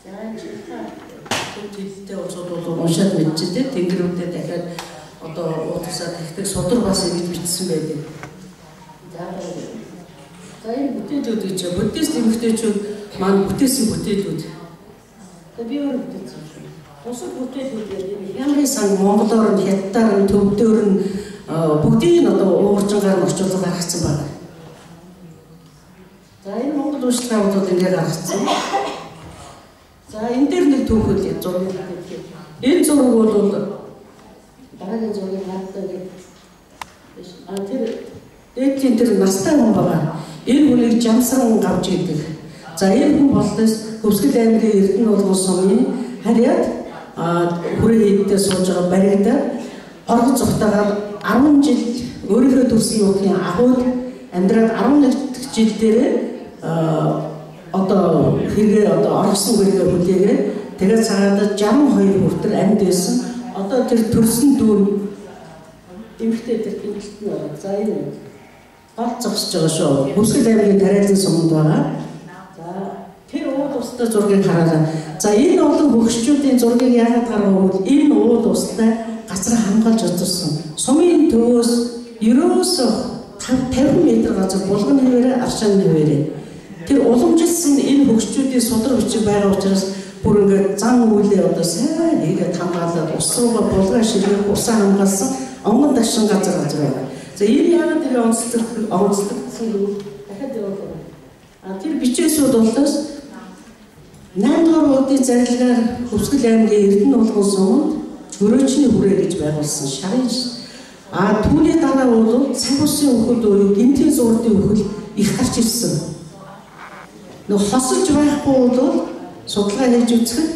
За энэ шилхаа төв хэлтэй улсууд бол уншаад мэдчихэ тэнгэрүүдээ дахиад одоо уулзсаа тэгдэг судар бас ингэж бичсэн байдаг. За за энэ бүтээлүүд гэж буддист эмэгтэйчүүд маань бүтээсэн бүтээлүүд. Тэгээ би өөр бүтээсэн шүү. Бусад бүтээлүүд энэ хямрын сан монголоор нь хятадаар нь төвдөр нь бүгдийг нь одоо ууржингаар нь орчуулга гаргацсан байна. За энэ Монгол уншлагын бол ингэ гаргацсан. За энэ дээр нэг түүхэл зураг гэдэг. Энэ зураг бол дараагийн зургийг хартаа гэж а тэр дээдлийн тэр настай хүн байгаа. Энэ хүнийг Жамсран гавж гэдэг. За энэ хүн боллоос Хөвсгөл аймгийн Эрдэнэ улган сумын харьяат хүрээ хийдтэй сууж байгаа баригдаад оргож зугтаагаад 10 жил өөрийнхөө төрсөн нутгийн агууд амьдраад 11 дахь жил дээрээ одоо хэрэгээ одоо оргосон хэрэгээ хүлээгээд тэгээд цагаадаа 62 хүртэл амьд байсан. Одоо тэр төрсөн дүүн эмэгтэй тэр тэнэлт нь байгаа. За энэ гол зогсож байгаа шүү. Хөвсгөл аймгийн тариалан суманд байгаа. За тэр уул устай зургийг хараарай. За энэ олон хөгшчүүдийн зургийг яагаад гаргав гэвэл энэ уул устай газар хамгаалж очсон. Сумын төвөөс ерөөсөө 50 м газар булган хэвээрээ аршаан хэвээрээ. Тэр уламжилсан энэ хөгшчүүдийн судар бичиг байгаа учраас бүр ингээд зан үйлээ одоо сайн хийгээд хамгаалаад ус руугаа булгаа ширхэх усаа хамгаалсан онгон дашин газар байгаа. За энэ яагаад тэр онцлогдсон гэвэл дахиад явуулаа. А тэр бичээсүүд болоос 8 дугаар уудын зарилгаар Хөвсгөл аймгийн Эрдэнэ улган суманд гөрөөчний хүрээ гэж байгуулсан шарын. А түүний дараа бол цаг усын үхэл буюу гинтийн зуурдын үхэл их гарч ирсэн. Нөх хосолж байхгүй бол судалгаа хийж үзэхэд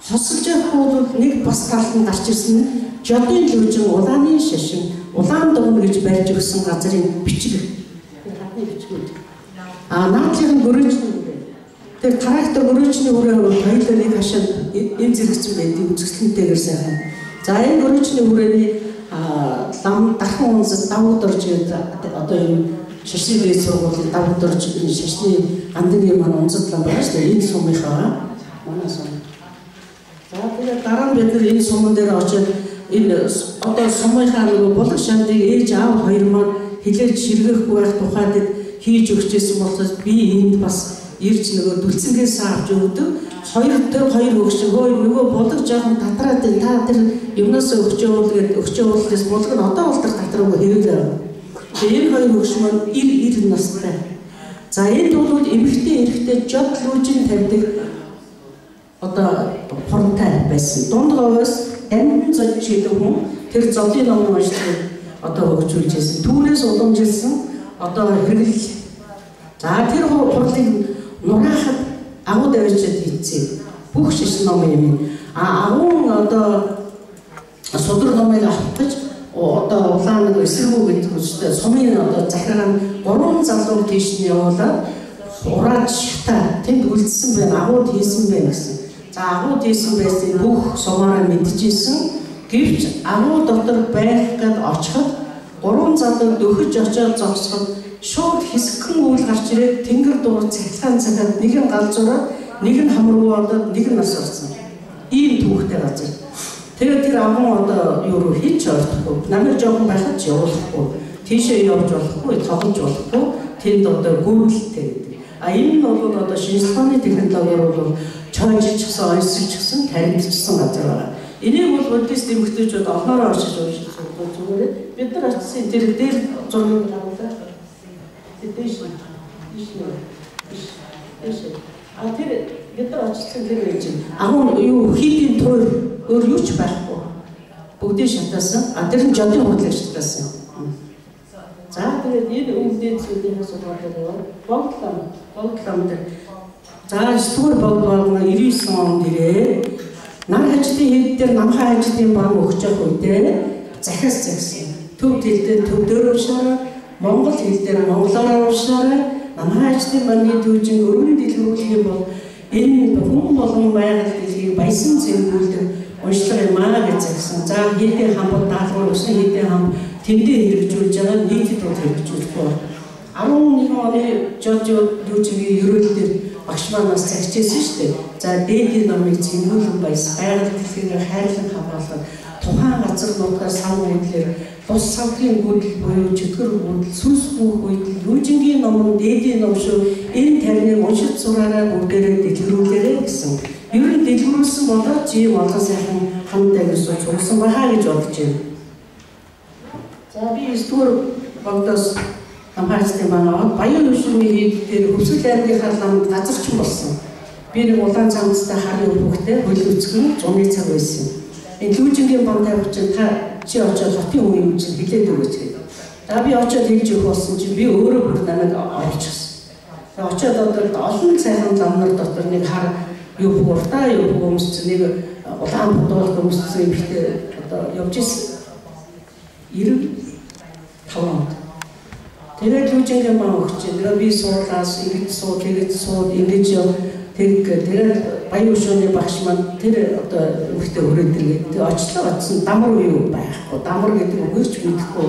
хосолж байхгүй бол нэг бас талд нь гарч ирсэн нь жодын лүүжин улааны шашин улаан дугна гэж барьж өгсөн газрын бичиг. Тэр хатны бичгүүд. А наадлын гөрөөчний хүрээ. Тэр трактор гөрөөчний хүрээ хоёулаа нэг хашаа энэ зэрэгцэн байдаг үзэсгэлэнтэйгээр сайхан. За энэ гөрөөчний хүрээний лам дархан унсад давууд орж гэдэг одоо энэ шашны дээд сургуулийн давууд орж энэ шашны гандангийн маань унцад лам байгаа шүү дээ. Энэ сумынхаа манай сум. За тэгээд дараа нь бид нар энэ суман дээр очиод энэ одоо сумынхаа нөгөө булаг шандыг ээж аав хоёр маань хилээж ширгэхгүй байх тухайд хийж өгчээсэн болохоос би энд бас ирж нөгөө дүлцэнгээс авч өгдөг. Хоёр хөгш хөөе нөгөө булаг жоохон татраад та тэр юмнаас өгчөөл гээд өгчөөллээс булаг нь одоо болтор татраагүй хэвээр. Тэгээ энэ хоёр хөгш маань 90 настай. За энд бол эмэгтэй эрэгтэй жод лүүжин тавьдаг одоо хурантай байсан. Дунд говьос Дамдын зодж гэдэг хүн тэр зодын номын уншлагыг одоо хөгжүүлж байсан. Түүнээс уламжилсан одоо хэрэглэл. За тэр хурлыг нураахад агуу давчид хийцээ. Бүх шашин ном юм. А агуун одоо судар номыг авах гэж одоо улаан нэг эсэргүү гэдэг үстэй сумын одоо захиргаа нь 3 залуу тийш нь явуулаад ураад шатаа тэнд үлдсэн байна. Агууд хийсэн байна гэсэн. За агууд хийсэн байсныг бүх сумаараа мэдчихсэн. Гэвч агуу дотор байх гээд очиход 3 залуу дөхөж очиод зогсоход шууд хэсэгхэн үйл гарч ирээд тэнгэр дуур цахилгаан цахиад нэг нь галзуураад нэг нь хамруу болоод нэг нь нас орсон. Ийм түүхтэй газар. Тэгээд тэр агуун одоо юу руу хийж ойртохгүй. Намир жоохон байхад ч явуулахгүй. Тийшээ явж болохгүй, тоглож болохгүй. Тэнд одоо гүйдэлтэй гэдэг. А энэ нь бол одоо шинжлэх ухааны технологиор бол чойжчихсан, ойсолчихсан, таримтчихсан газар байгаа. Энийг бол буддист эмэгтэйчүүд олноороо очиж уншиж сурдаг зүгээр. Бид нар очсон тэр дээр зургийг гаргалаа. Тэр дээш дээш дээш. А тэр бид нар очсон тэр байж байна. Агуун юу хийдийн туур өөр юу ч байхгүй. Бүгдийг шатаасан. А тэр нь жодын хурлыг шатаасан. За тэгээд энэ өвдөд зүйлийн судалгаа дээр Богдлам дээр. За 9-р Богд 99 онд ирээ. Нар хаждын хэд дээр намхан хаждын бан өгч явах үедээ захиас загсан. Төв хэл дээр төв дээр уншаарай, монгол хэл дээр монголоор уншаарай. Намхан хаждын бангийн төвжин өргөн дэлгэрүүлэх юм бол энэ хүн болон байгаль дэлхийг баясан цэврүүлдэг уншлага юм аа гэж загсан. За хийдийн хамбууд даалгавар өсөн хийдийн хамб тэндээ хэрэгжүүлж байгаа нийтэд бол хэрэгжүүлэхгүй. 11 оны Жожо Лүжигийн ерөөл дээр багш маань бас захижсэн шүү дээ. За дээдийн номыг зэнгүүлэн баяс байгаль дэлхийг хайрлан хамгаалах тухайн газар нутгаар сав гүйдлэр бус савгийн гүйдэл буюу чөтгөр гүйдэл сүнс гүйх үед Лүжингийн ном нь дээдийн ном шүү. Энэ тарныг уншиж сураарай бүгдээрээ дэлгэрүүлээрэй гэсэн. Ер нь дэлгэрүүлсэн болоод ийм олон сайхан хамт агирсан цугсан байхаа гэж бодож байна. За би 9-р богдоос хамгаалцсан байгаа. Баян өвшмийн хийд дээр Хөвсгөл аймгийнхаа ламд газарчин болсон. Би нэг улаан цамцтай хар өвхтэй хөл өцгөн зуны цаг байсан. Энэ Лүжингийн бам тавих чинь та чи очиод хотын хүн юм чинь хэлээд өгөөч гэдэг. За би очиод хэлж өгөх болсон чинь би өөрөө бүр намайг олчихсон. Тэгээ очиод одоо олон сайхан ламнар дотор нэг хар юу уртаа юу өмссөн нэг улаан бодвол өмссөн эмэгтэй одоо явж ирсэн. 95 онд. Тэгээд Лүжингийн бам өгч. Тэгээ би суулаас ингэж суу, тэгэж суу, ингэж яв. Тэгээд баян өшөөний багш маань тэр одоо эмэгтэй хүрээд ирээд тэгээ очлоо очсон дамар юу байхгүй. Дамар гэдэг үгийг ч мэдэхгүй.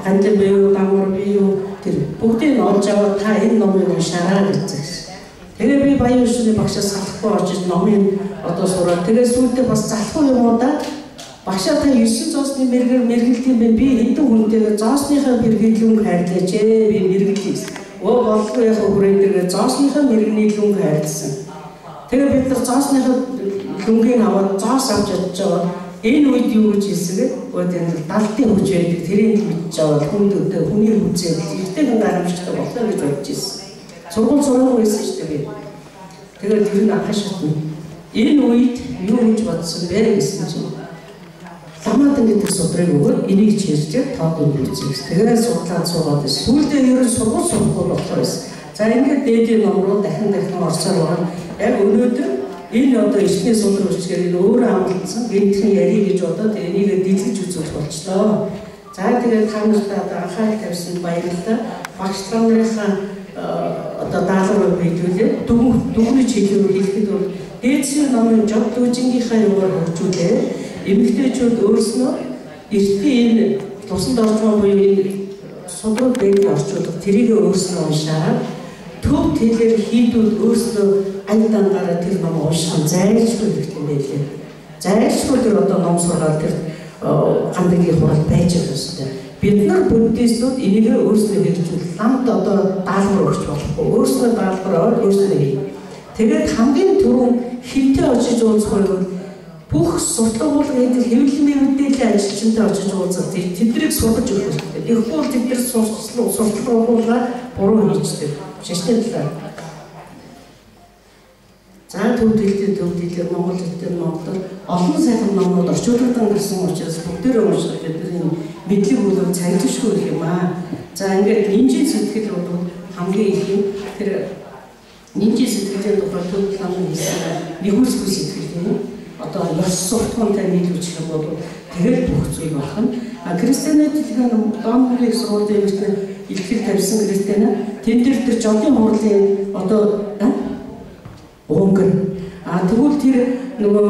Гандан би юу, дамар би юу тэр бүгдийг нь олж аваад та энэ номыг уншаарай гэж хэлсэн. Тэгээ би баян өшөөний багшаас салахгүй очиж номыг одоо сураад тэгээ сүүлдээ бас залахгүй юм уу да. Багшаа та 9 зоосны мэрэгэр мэргэлт юм бэ? Би хэдэн хүнтэйгээ зоосныхаа мэргэний лүнг хайрлаач ээ. Би мэргэлээ. Өө болгүй яг хүрээд иргээ зоосныхаа мэргэний лүнг хайрласан. Тэгээ бид нар зоосныхаа лүнгийг аваад зоос авч ядж байгаа. Энэ үед юу гэж хэлсэн бэ? Өө тэр далтын хүч байдаг. Тэрийг мэдж аваад хүнд өдөө хүний хүчээр эртхэн гайхамшигтай боллоо гэж бодож ирсэн. Сургууль сураагүй байсан шүү дээ би. Тэгээд тэр нь анхаа шатна. Энэ үед юу гэж бодсон бэ гэсэн чинь Ламадан гэдэг судрыг өгөөд энийг чирчээд тоод өнгөрцөн. Тэгээд судлаад суугаад байсан. Сүүлдээ ер нь сургууль сурахгүй болохоор байсан. За ингээд дээдийн ном руу дахин дахин орсоор байгаа. Яг өнөөдөр энэ одоо эртний судар өчгээр энэ өөрөө амлалцсан гинтхэн ярий гэж бодоод энийг дэлгэж үзүүлэх болчлоо. За тэгээд та нартай одоо анхаарал тавьсанд баярлалаа. Багш нарынхаа одоо даалгаврыг биелүүлээ. Дүгнэж хэлэхэд бол дээдсийн номын жод лүжингийнхаа юугаар хөгжүүлээ. Эмэгтэйчүүд өөрснөө эртний энэ тусанд орж байгаа буюу энэ судрууд дээдийн орчуулга тэрийг өөрснөө уншаарай. Төв тэлэр хийдүүд өөрснөө аян дангаараа тэр ном унших нь зайлшгүй хэрэгтэй байлээ. Зайлшгүй тэр одоо ном сургаал тэр гандагийн хурал байж байгаа юм. Бид нар буддистууд энийг өөрснөө хэрэгжүүл ламд одоо даалгавар өгч болохгүй. Өөрснөө даалгавар аваад өөрснөө хий. Тэгээд хамгийн түрүүн хинтээ очиж уулзах вэ? Бүх сурталчилгаа гэдэг хэвлэлийн мэдээллийн ажилчинтай очиж уулзах тэднийг сургаж өгөх хэрэгтэй. Тэгэхгүй бол тэд нар сурталчилгаа буруу хийждэг. Шашны талаар. За төв дэлхийд Монгол хэлтэй Монголоор олон сайхан номнууд орчуулгадан гарсан учраас бүгдээрээ унших бидний мэдлэг болов цангишгүй их юм аа. За ингээд нинжийн сэтгэл бол хамгийн их юм. Тэр нинжийн сэтгэлийн тухай төв ламын хийсэн нэгүсгүй сэтгэл юм. Одоо ёс суртахуунтай нийлүүлчих юм бол тэгэл бүх зүйл болох нь. А Кристианы дэлхийн Домбрыг сургуулийн эмэгтэй илтгэл тавьсан Кристиана тэн дээр тэр жодын хурлын одоо өнгөр. А тэгвэл тэр нөгөө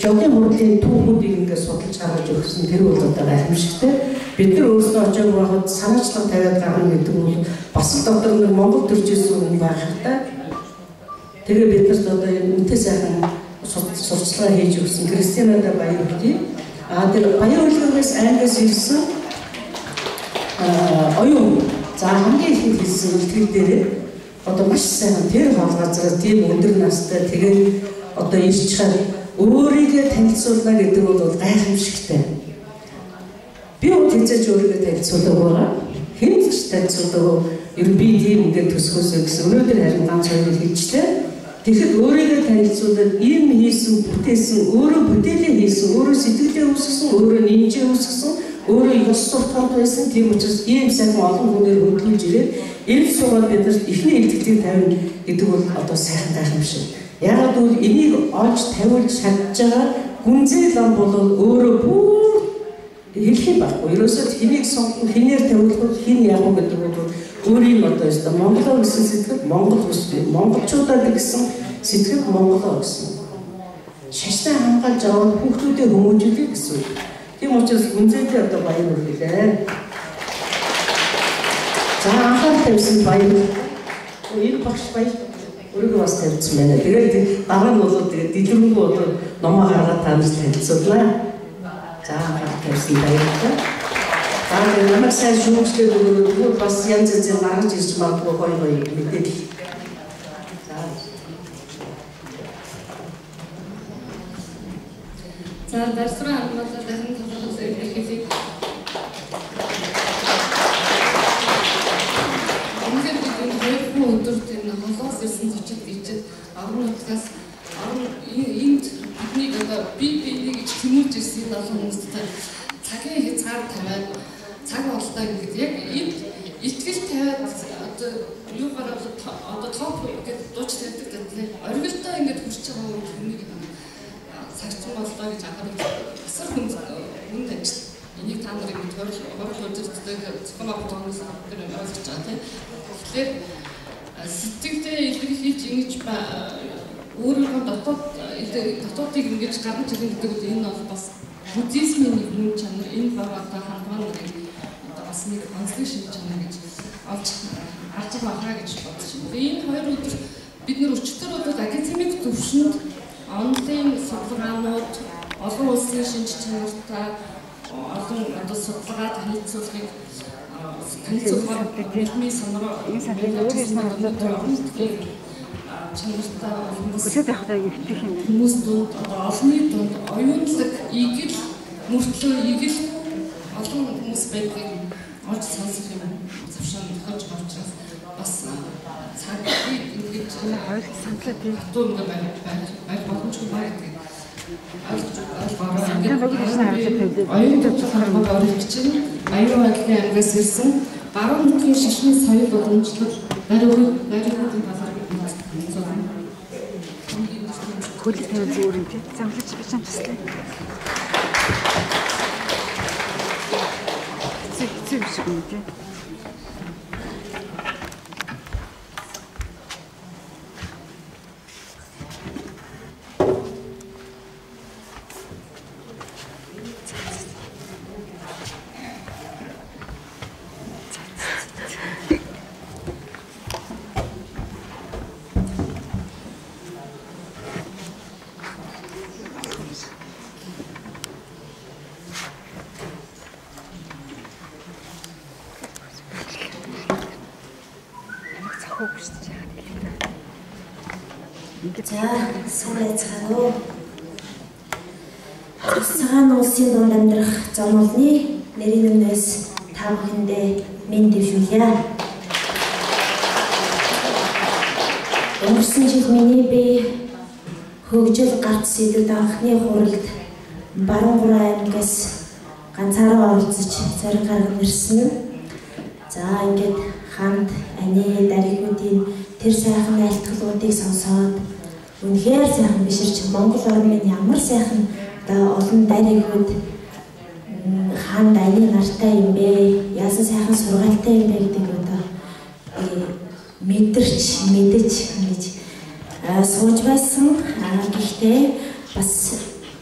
жодын хурлын түүхүүдийг ингээд судалж гаргаж өгсөн тэр бол одоо гайхамшигтай. Бид нар өөрсдөө очиог байхад санаачлага тавиад гарна гэдэг бол бас л дотор нэг Монгол төрж ирсэн хүн байх та. Тэгээ бид нарт одоо энэ үнэтэй сайхан сурталчилгаа хийж өгсөн Кристинадаа баяр хүргэе. А тэр баяр хөөргөөс аймгаас ирсэн оюун. За хамгийн ихэнд хэлсэн үлтгэл дээр одоо маш сайхан тэр хол газар тийм өндөр настай тэгээд одоо ирж чад өөрийгөө танилцуулна гэдэг бол гайхамшигтай. Би бол хэзээ ч өөрийгөө танилцуулаагүй байгаа. Хэн ч танилцуулаагүй. Ер нь би тийм ингээд төсгөөсөө гэсэн өнөөдөр харин ганц хоёрыг хэлжлээ. Тэгэхэд өөрийгөө танилцуулаад ийм хийсэн, бүтээсэн, өөрөө бүтээлээ хийсэн, өөрөө сэтгэлээ үүсгэсэн, өөрөө нинжээ үүсгэсэн, өөрөө ёс суртахуунтай байсан. Тийм учраас ийм сайхан олон хүнээр хөдөлгөж ирээд энэ суугаад бид нарт эхний илтгэлийг тавина гэдэг бол одоо сайхан гайхамшиг. Яагаад гэвэл энийг олж тавиулж чадж байгаа гүнзгий лам бол өөрөө бүр хэлэх юм байхгүй. Ерөөсөө хэнийг сонгох, хинээр тавиулах, хэн яах вэ гэдэг бол өөрийн одоо ёстой Монголоо гэсэн сэтгэл Монгол ус монголчуудаа гэсэн сэтгэл Монголоо гэсэн. Шашнаа хамгаалж аваад хүүхдүүдээ хүмүүжүүлэх гэсэн үг. Тийм учраас гүнзгийдээ одоо баяр хүргэлээ. За анхаарал Тавьсан баяр. Энэ багш баяр. Өөрийгөө бас тавьсан байна. Тэгээд дараа нь бол тэгээд дэлгэрэнгүй одоо номоо гаргаад та нарт танилцуулнаа. За анхаарал тавьсан баярлалаа. За тэгээд намайг сайн шүүмжлээд өгөөрэй. Тэгвэл бас янз янзын гаргаж ирж магадгүй гоё гоё мэдээлэл. За. За дарсран хамгаалал дахин талархал илэрхийлье. Үнэхээр бид энэ хоёр өдөрт энэ холоос ирсэн зочид ирчээд орон нутгаас орон энд биднийг одоо бие биенийг гэж тэмүүлж ирсэн энэ олон хүмүүстэй цагийн хязгаар тавиад цаг боллоо гэдэг яг энд итгэл тавиад одоо юугаар одоо топ гэдэг дууч тавьдаг гэдэг оргилдоо ингэж хүрч байгаа хүнийг сарчин боллоо гэж анхаарал асар хүнд ажил. Энийг та нар ингэж хурал өдөртдөг зохион байгуулалтын тэр ойлгож байгаа тийм. Тэгэхээр сэтгэлдээ илэрхийлж ингэж өөрийнхөө дотоодыг ингэж гаргаж ирнэ гэдэг нь энэ бол бас буддизмын нэг мөн чанар, энэ баг одоо хандваа нарыг одоо бас нэг онцлог шинж чанар гэж олж харж байгаа гэж бодож байна. Энэ хоёр өдөр бид нэр өчтөр бол академик төвшөнд онлайн судалгаанууд, олон улсын шинж чанартай олон одоо судалгаа танилцуулгыг танилцуулгаар бидний санаа энэ саналыг өөр ирсэн чанартай хүмүүс өсөд явахдаа ихтгэх юм. Хүмүүс дунд одоо олонний дунд оюунлаг, игэл мөртлөө игэл олон хүмүүс байдгийг олж сонсох юм завшаан тохиож байгаа учраас бас цагийг ингэж хоёр саналаа тийм хатуу ингээ байх боломжгүй ба гэдгийг оюун төвчл оролцож аюун байдлын ангиас ирсэн баруун нутгийн шашны соёл уламжлал бариугын талаар танилцуулна. Хөл тавил зүгээр юм тий. Замлаж би чам туслая. Хэцүү юм шиг юм тий. За, сүр айцгаана уу. Цагаан улсын дунд амьдрах зонолны нэрийн өмнөөс та бүхэндээ минь дэвшүүлье. Өнгөрсөн жил миний бие хөгжил гарц сэдвүүд анхны хуралд Баруун гурван аймгаас ганцаараа оролцож зориг гарган ирсэн. За, ингээд хамт ани даригуудын тэр сайхан айлтгалуудыг сонсоод үнэхээр сайхан биширч Монгол орн минь ямар сайхан одоо олон даригууд хаан дайны нартай юм бэ? Яасан сайхан сургаалтай юм бэ гэдэг одоо мэдэрч мэдэж ингэж сууж байсан. Гэхдээ бас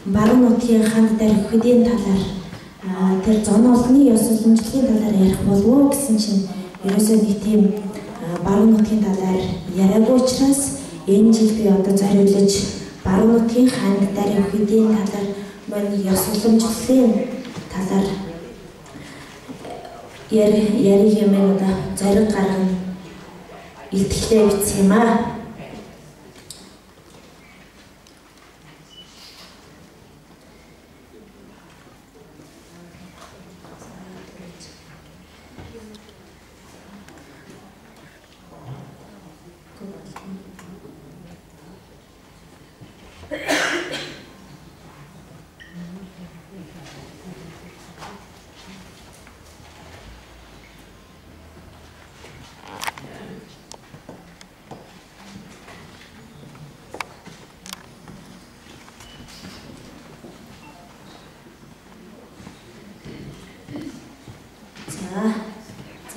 баруун нутгийн хаан даригуудын талаар тэр зон олны ёс уламжлалын талаар ярих болов уу гэсэн чинь ерөөсөө нэг тийм баруун нутгийн талаар яриаггүй учраас энэ жил би одоо зориулж баруун нутгийн хаанд даригуудын талаар мөн ёс уламжлалын талаар ярих юм одоо зориг гаргана илтгэлээ бичсэн юм аа.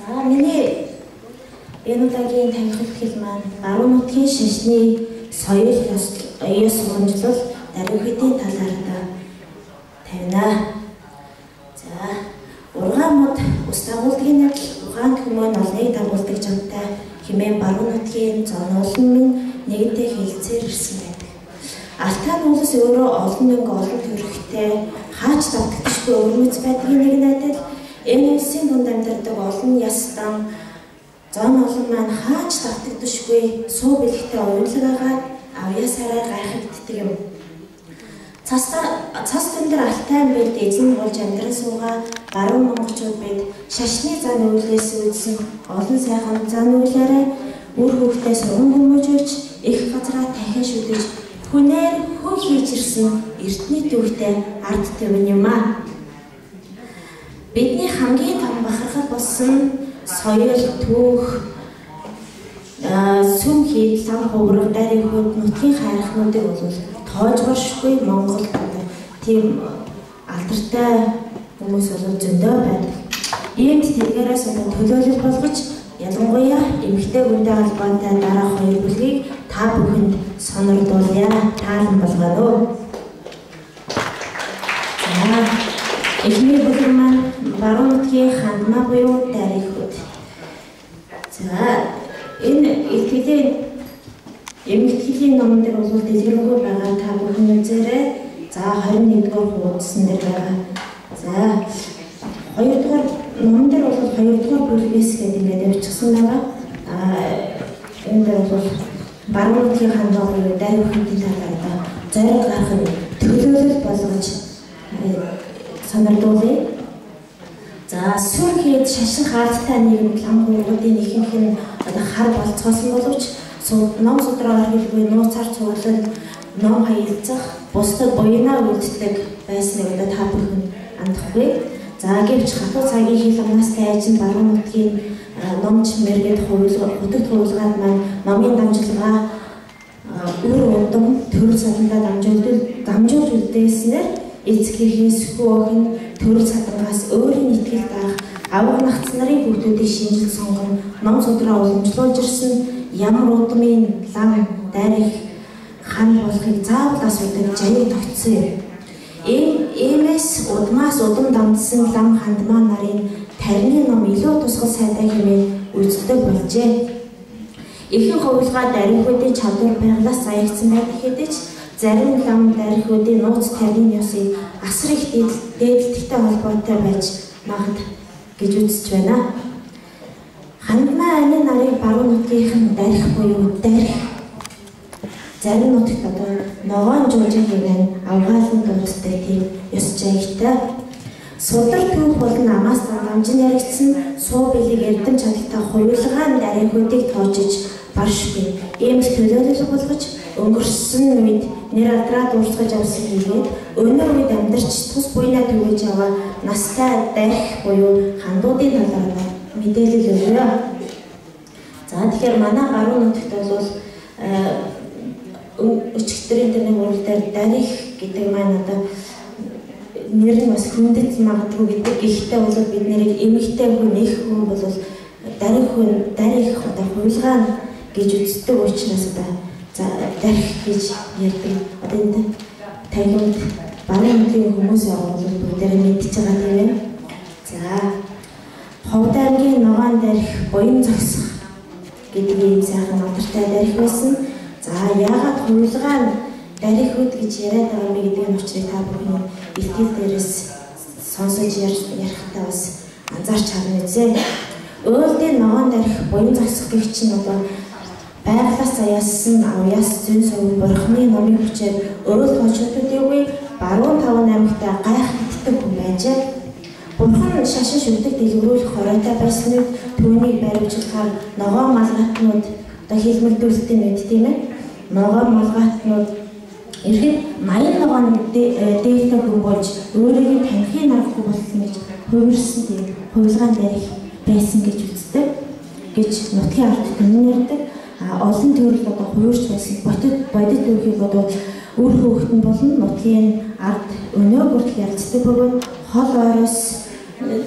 За миний энэ удаагийн танхимд хэл маань баруун нутгийн шашны соёл ёс уламжлал даруйхын талаар одоо тавина. За ургаан мод ус дагуулдгийн адил ухаан хүмүүн буян олныг дагуулдаг жамтай хэмээн баруун нутгийн зоноолон минь нэгэнтээ хэлцээр ирсэн байдаг. Алтай улс өөрөө олон мөнгө олон төрхтэй хаач давтагдашгүй өвөрмөц байдгийн нэг найдал энэ улсын дунд амьдардаг олон ястан зон олон маань хаач давтагдашгүй суу бэлэгтэй уянлаг агаад авьяасаараа гайхагддаг юм. Цас төндөр Алтай бид эзэн болж амьдран суугаа баруун монголчууд бид шашны зан үйлээс үүдсэн олон сайхан зан үйлээрээ үр хүүхдээ сурган хүмүүжүүлж их газраа дахин шүтэж хүнээр хүн хийж ирсэн эртний түүхтэй ард түмэн юм аа. Бидний хамгийн том бахархал болсон соёл, түүх, сүм хийд, лам хувраг, дарийн хөд, нутгийн хайрхнуудыг бол тоож боршгүй Монгол тийм алдартай хүмүүс бол зөндөө байдаг. Иймд тэдгээрээс одоо төлөөлөл болгож ялангуяа эмэгтэй хүнтэй холбоотой дараах хоёр бүлгийг та бүхэнд сонирдуулъя, таалан болгоно. За, эхний бүлэг маань баруун нутгийн хандмаа буюу дарих хөд. За, энэ илтгэлийн эмэгтгэлийн номон дээр бол дэлгэрэнгүй байгаа, та бүхэн үзээрэй. За, 21-р хуудсан дээр байгаа. За, 2-р номон дээр бол 2-р бүлгээс гэдэг ингээд явчихсан байгаа. Энэ дээр бол баруун нутгийн хандмаа буюу дарих хөдийн талаар одоо зориг гарах нь төлөөлөл болгож сонирдуулъя. За, сүр хийд шашин хаалттай нийгэмд лам хуврагуудын ихэнх нь одоо хар болцгоосон боловч ном судраа орхилгүй нууцаар цуглан ном хаялцах, бусдад буянаа үлддэг байсныг одоо та бүхэн андахгүй. За, гэвч хатуу цагийн хил амнаас тайжин баруун нутгийн номч мэргэд хутагт хувилгаад маань номын дамжуулгаа үр удам төрөл садандаа дамжуулж үлдээснээр эцгийнхээ сөхөө охин төрөл садангаас өөрийн итгэл даах авга нагц нарын хүүхдүүдийг шинжил сонгон ном судраа уламжлуулж ирсэн ямар удмын лам дарих хан болохыг заавал асуудаг жаяг тогтсон юм. Иймээс удмаас удам дамжсан лам хандмаа нарын тарины ном илүү тусгал сайтай хэмээн үздэг болжээ. Ихэнх хувилгаа дарихүүдийн чадвар байглаас заягдсан байдаг хэдий ч зарим лам дарихүүдийн нууц тарины ёсыг асар их дээдэлттэй холбоотой байж магад гэж үзэж байна. Хандмаа ани нарыг баруун нутгийнхан дарих буюу дарих зарим нутагт одоо ногоон жуужин хэмээн авгаалan дууддаг тийм ёс жаягтай. Судар түүх болон амаас дамжин яригдсан суу бэлэг эрдэм чадaltaа хувилгаан дарихуудыг тоочиж баршгүй. Иймд төлөөлөл болгож өнгөрсөн үед нэр алдраа дуурсгаж авсан хийгээд өнөө үед амьдарч тус буйнаа түгэж аваа настай дарих буюу хандуудын талаар мэдээлэл өгье. За, тэгэхээр манай баруун нутагт бол өчигдрийн тэр нэг урал дээр дарих гэдэг маань одоо нэр нь бас хүндэт магадгүй гэдэг. Гэхдээ бол бид нэрийг эмэгтэй хүн, их хүн бол дарих хүн, дарих одоо хувилгаан гэж үздэг учраас одоо за дарих гэж ярьдаг. Одоо энэ танхимд баруун нутгийн хүмүүс байгаа бол бүгдээрээ мэдчихэж байгаа тийм ээ. За, Ховд аймгийн ногоон дарих буян зогсох гэдэг ийм сайхан алдартай дарих байсан. За, яагаад хувилгаан дарихуд гэж яриад байгаа юм бэ гэдэг нь учрыг та бүхэн ихтгэл дээрээс сонсож ярихтаа бас анзаарч харна үзээ. Өөлдийн ногоон дарих буян зогсох гэх чинь одоо байглаас заяасан авьяас зүйн сув бурхны номын хүчээр өөл хожигддаггүй баруун таван аймагтай гайхагддаг хүн байжээ. Бурхан шашин шүтэг дэлгэрүүлэх хоройтой байсан үед түүнийг баривчлахаар ногоон малгайтнууд одоо хийлмэгдүүлэлтийн үед тийм ээ. Ногоон малгайтнууд иргэд 80 ногоон дээлтэй хүн болж өөрийгөө танихын аргагүй болсон гэж хувирсан тийм хувилгаан дарих байсан гэж үздэг гэж нутгийн ард түмэн ярьдаг. Олон төрөл одоо хувирч байсан бодит түүхийг одоо үр хөөхт нь болон нутгийн ард өнөө хүртэл ялцдаг бөгөөд хол ойроос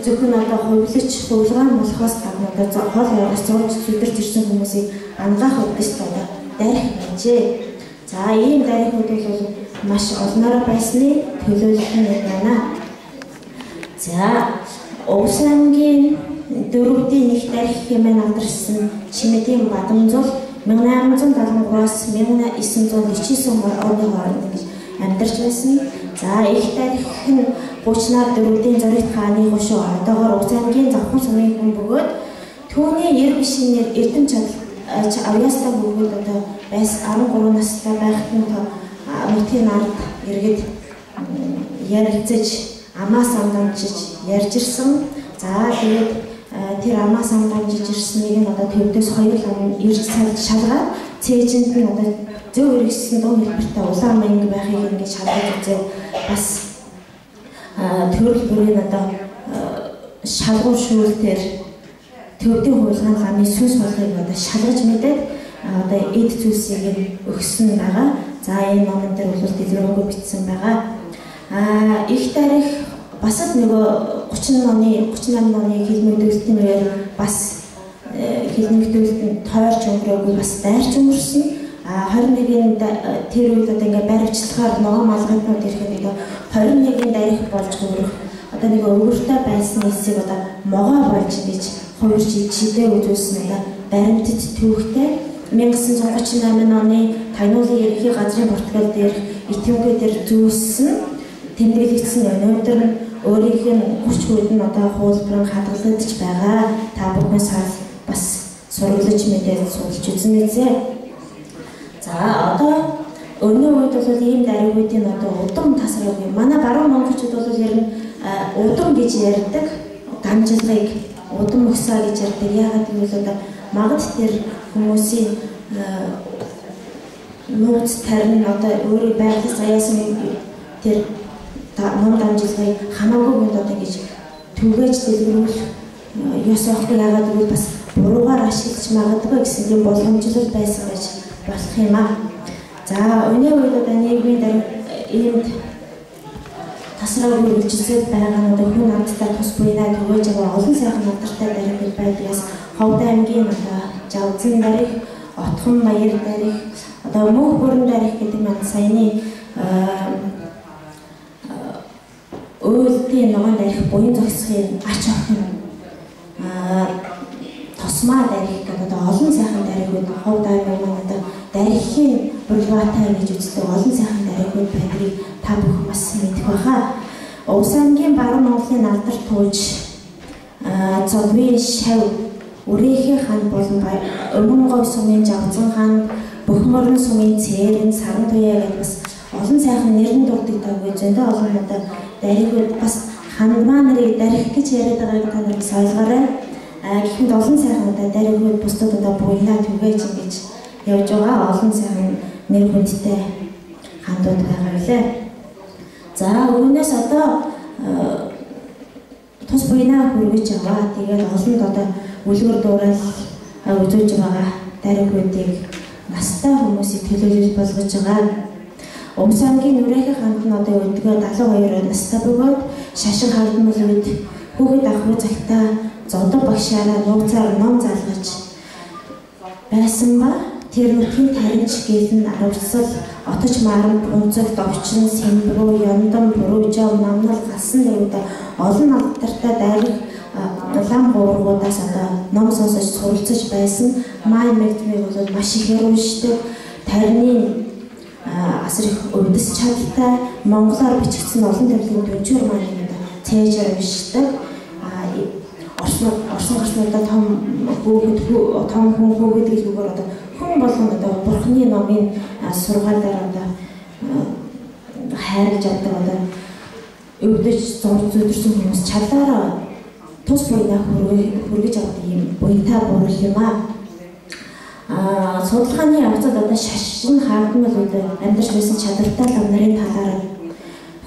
зөвхөн одоо хувилж хувилгаан болохоос гадна одоо хол ойроос зурж зүдэрч ирсэн хүмүүсийг ангаах үдэст одоо дарих байжээ. За, ийм дарихууд бол маш олноороо байсны төлөөлөл нь байна. За, Увс аймгийн дөрөвдийн нэг дарих хэмээн алдаршсан Чимэдийн Бадамзул 1873-аас 1949 оны хооронд ингэж амьдарч байсан. За их дарих нь 30-наар дөрөвдийн Зоригт хааны хошуу одоогоор Уус аймгийн Завхан сумын хүн бөгөөд түүний 99 шинээр эрдэм чадал авьяастай бөгөөд одоо байс 13 настай байхад нь нутгийн ард иргэд ярилцаж амаас ам дамжиж ярьж ирсэн. За тэгээд тэр амаас ам дамжиж ирснийг нь одоо төвдөөс хоёр лам ирж шалгаад цээжинд нь одоо зөв хэрэгссэн дуу хэлбэртэй улаан мянга байхыг ингэж шалгаж үзээд бас төрөл бүрийн одоо шалгуур шүүлтээр төвдийн хувилгаан ламын сүнс болгыг одоо шалгаж мэдээд одоо эд зүйлсийг нь өгсөн байгаа. За энэ номон дээр бол дэлгэрэнгүй бичсэн байгаа. Их дарих бас л нөгөө 30 оны 38 оны хил нэгдүүлэлтийн үеэр бас хил нэгдүүлэлт нь тойрч өнгөрөөгүй бас дайрч өнгөрсөн. 21-нд тэр үед одоо ингээ баривчлахаар ногоон малгайнууд ирэхэд одоо 21-нд дарих болж өнгөрөх одоо нэг өвөртэй байсан эсийг одоо могоо болж гэж хувирч чидээ үзүүлсэн одоо баримтат түүхтэй 1938 оны Тагнуулын ерөнхий газрын Португал дээрх итгэмгүй дээр зүүссэн тэмдэглэгдсэн өнөөдөр нь өөрийнх нь хүч хүүд нь одоо хуулбаран хадгалагдаж байгаа. Та бүхэн сар бас сураглаж мэдээд судалж үзэн үзье. За одоо өнөө үед бол ийм даригуудын одоо удам тасраагүй. Манай баруун монголчууд бол ер нь удам гэж ярьдаг. Дамжлагыг удам өгсөө гэж ярьдаг. Яагаад гэвэл одоо магад тэр хүмүүсийн нууц тарин одоо өөрийн байглаас заяасан тэр ном дамжлагыг хамаагүй хүнд одоо ингэж түгээж дэлгэрүүлэх ёс авахгүй. Яагаад гэвэл бас буруугаар ашиглаж магадгүй гэсэн тийм боломжлол байсан гэж болох юм аа. За өнөө үед одоо нийгмийн дараа иймд тасраагүй үйлчлэл байгаа нь одоо хүн амттай тус буйнаа түгээж байгаа олон сайхан алдартай даригуд байдгаас Ховд аймгийн одоо Жавзан дарих, Отхон маяр дарих, одоо Мөнх бүрэн дарих гэдэг маань саяны уйлдын ногоон дарих буян зогсохын ач охин тосмаа дарих гэдэг одоо олон сайхан даригуд Ховд аймаг маань одоо дарихын булваатай гэж үздэг олон сайхан даригуд байдгийг та бүхэн бас мэдэх байхаа. Увс аймгийн баруун Монголын алдар тууж Цодвын шав Үрээхээ хан болон Өмнө сумын Жавзан хан, Бөхмөрн сумын Цээрэн, Саран туяа гэдэг бас олон сайхан нэрэн дурддаг зөндөө олон одоо даригуд бас хандмаа нарыг дарих гэж яриад байгааг та нар бас ойлгоорой. Гэхэнд олон сайхан одоо даригуд бусдад одоо буйнаа түгээж ингэж явж байгаа олон сайхан нэр хүндтэй хандууд байгаа билээ. За үүнээс одоо тус буйнаа хүргэж аваа. Тэгээд олонд одоо үлгэр дуурайл үзүүлж байгаа даригуудыг настай хүмүүсийг төлөөлөл болгож байгаа. Увс аймгийн Нүрээхээ ханд нь одоо өдгөө 72 настай бөгөөд шашин хавдмал үед хүүхэд ахуй цагтаа зодог багшаараа нууцаар ном залгаж байсан ба тэр нутгийн таримч гэлэн аравцал отож маран бунцаг довчин сэмбрүү яндам бүрүүжав намнал галсан дэвдэ олон алдартай дарих лам гуургуудаас одоо ном сонсож суралцаж байсан. Май мэгдмийг бол маш ихээр уншдаг. Тарины асар их өвдөс чадaltaй монголоор бичигдсэн олон төрлийн дүнчүүр маань одоо цээжээр уншдаг. Орсон гарснуудаа том хүүхэд том хүн хүүхэд гэлгүйгээр одоо хүн болгон одоо бурхны номын сургаалаар одоо хайрлаж авдаг одоо өвдөж зурж зүдэрсэн хүмүүс чадлаараа тус буйнаа хүргэж авдаг юм буянтай бурал юм аа. Судалгааны явцад одоо шашин хаагдмал үед амьдарч байсан чадвартай лам нарын талаар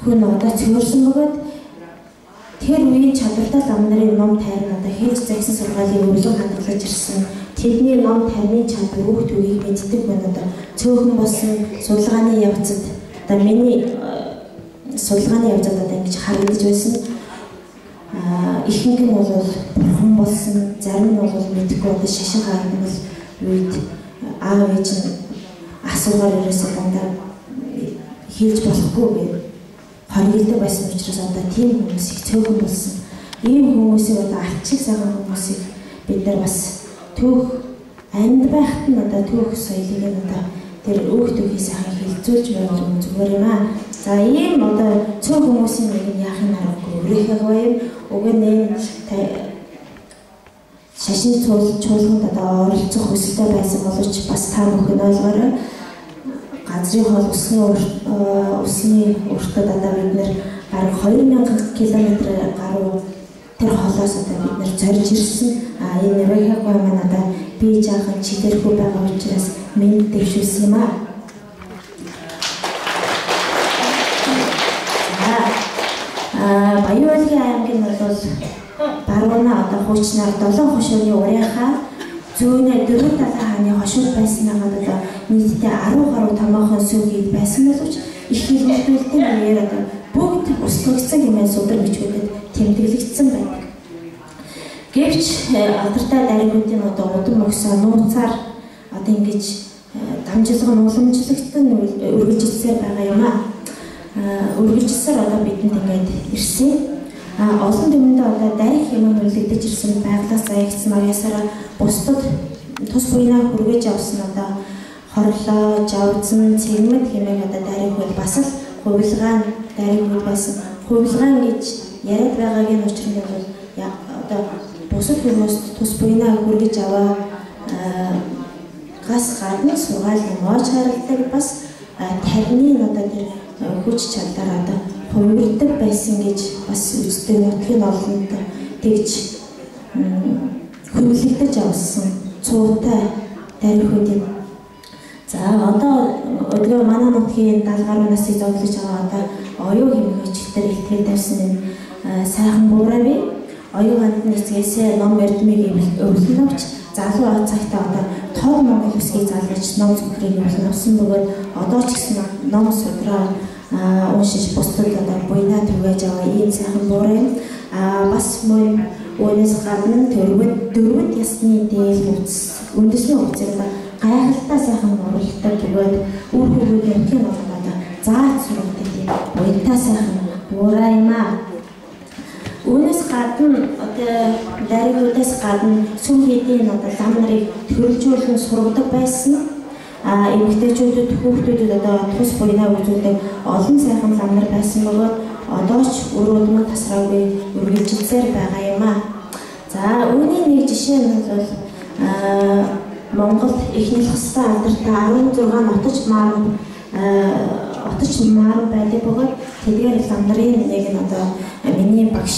хүн одоо цөөрсөн бөгөөд тэр үеийн чадвартай лам нарын ном тайран одоо хийж загсан сургаалыг өвлөн хадгалж ирсэн. Тэдний ном тайрны чадвар бүх түүхийг мэддэг хүн одоо цөөхөн болсон судалгааны явцад одоо миний судалгааны явцад одоо ингэж харагдаж байсан. Ихэнх нь бол бурхан болсон, зарим нь бол мэдэхгүй одоо шашин хаагдмал үед аав ээж нь асуугаар ерөөсөө дандаа хэлж болохгүй гэж хоригддаг байсан учраас одоо тийм хүмүүс их цөөхөн болсон. Ийм хүмүүсийг одоо алчиг сайхан хүмүүсийг бид нар бас түүх амьд байхад нь одоо түүх соёлыг нь одоо тэр өөх түүхий сайхан хилцүүлж байвал зүгээр юм аа. За ийм одоо цөөн хүмүүсийн нэг нь яахын аргагүй өөрийнхөө юм уг нь энэ шашин чуулганд одоо оролцох хүсэлтэй байсан боловч бас та бүхэн ойлгоорой. Газрын хоол усны уртад одоо бид нэр бараг 2000 км гаруй тэр холоос одоо бид нэр зорж ирсэн. А энэ Нэрхэхгой маань одоо би жаахан чидэрхүү байгаа учраас мэнд дэвшүүлсэн юм аа. За Баян-Уулын аймаг нь бол баруунаа одоо хуучнаар 7 хошууны урынхаа зүүнээ 4 талаа хааны хошууд байснаагаад одоо нийтдээ 10 гаруй томоохон сүг байсан боловч их хэлбэлтийн үеэр одоо бүгд устгагдсан хэмээн судар бичгүүдэд тэмдэглэгдсэн байдаг. Гэвч алдартай даригуудын одоо удам өгсөн нууцаар одоо ингэж дамжуулга нь уламжлагдсан үргэлжилсээр байгаа юм аа. Үргэлжилсээр одоо бидэнд ингээд ирсэн. Олон түмэндээ одоо дарих юм үлдэж ирсэн байглаас заягдсан маясаараа бусдад тус буйнаа хүргэж авсан одоо хорлоо, жавзан, цэгмэд хэмээх одоо дарих хөл бас л хувилгаан дарих хөл байсан. Хувилгаан гэж яриад байгаагийн учир нь бол одоо бусад хүмүүст тус буйнаа хүргэж аваа гас гадна сургаал моож харилдаг бас тарины одоо тэр хүч чадлаар одоо хувирдаг байсан гэж бас үздэг нутгийн олонд тэгж хөндлөгдөж авсан цуутай дарихууд юм. За одоо өдгөө манай нутгийн 70 гаруй насыг зовлож байгаа одоо оюу хэмээх өчигдөр илтгэл тавьсан энэ сайхан буурай бий. Оюу хандны эцгээсээ ном эрдмийг өвлөн авч залуу од цагтаа одоо тод Монгол үсгийг залгаж ном зөвхөрийг өвлөн авсан бөгөөд одоо ч гэсэн ном судраа уншиж бусдад одоо буйнаа түгээж аваа ийм сайхан буурай. Бас мөн үүнээс гадна дөрвөд ясны дээл хувцас үндэсний хувцсыг гайхалтай сайхан нурлалтай бөгөөд үр хөвгүүд нутгийн болгонд одоо зааж сургадаг тийм уянтай сайхан буурай юм аа. Үүнээс гадна одоо даригуудаас гадна сүм хэдийн одоо лам нарыг төрөлжүүлэн сургадаг байсан. Эмэгтэйчүүдэд хүүхдүүдэд одоо тус буйнаа үзүүлдэг олон сайхан лам нар байсан бөгөөд одоо ч үр удмын тасраагүй үргэлжилсээр байгаа юм аа. За үүний нэг жишээ нь бол Монголд их нэлхстэй алдартай 16 нотож маар байдаг бөгөөд тэдгээр лам нарын нэг нь одоо миний багш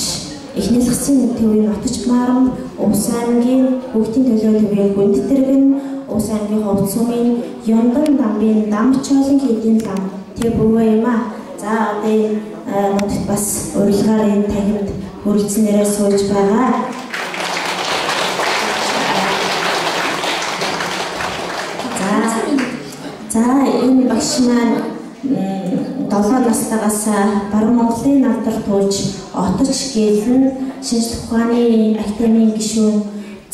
их нэлхсийн төвийн нотож маарам Увс аймгийн хүүхдийн төлөө төвийн хүнд тэрэгэн Увс аймгийн Ховд сумын Ёндан дамбын Дамчоолон хэдийн лам тэг бөгөө юм аа. За одоо энэ нутагт бас урилгаар энэ танхимд хүрэлцэн нэрээр сууж байгаа. За энэ багш маань 7 настайгаас Баруун Монголын алдар тууж отож гэлэн шинжлэх ухааны академийн гишүүн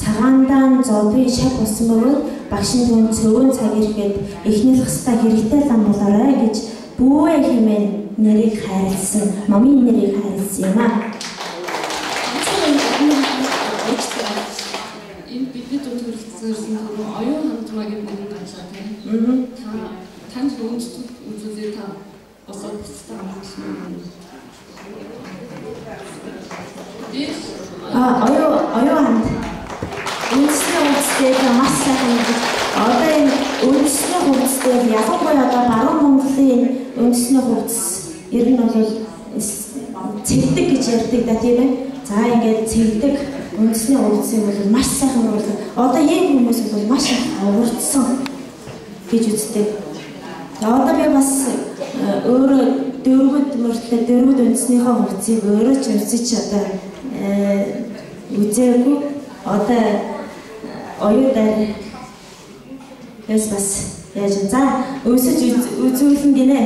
цагаандаан зодын шаг болсон бөгөөд багш нь түн цөвөн цаг ирэхэд эхнэлэх хэвээр хэрэгтэй лам болоорой гэж бүүэ хэмээн нэрийг хайрлсан, номын нэрийг хайрлсан юм аа. Энэ бидний дунд хүрэлцсэн оюун хандмаа гэдэг нэр ганцаа тийм. Танд өнцөг үзүүлээ та босоод бусдаа амжсан юм. Оюун ханд үндэсний хувцсыг маш сайхан гэж одоо энэ үндэсний хувцсыг ялангуяа одоо баруун Монголын үндэсний хувцс ер нь бол цэгдэг гэж ярьдаг да тийм ээ. За ингээд цэгдэг үндэсний хувцсыг бол маш сайхан урлаа. Одоо ийм хүмүүс бол маш их аварцсан гэж үздэг. За одоо би бас өөрөө дөрвөд мөртлөө дөрвөд үндэснийхээ хувцсыг өөрөө ч өмсөж одоо үзээгүй. Одоо оюу дээр бас яаж за өмсөж үзүүлэн гинэ.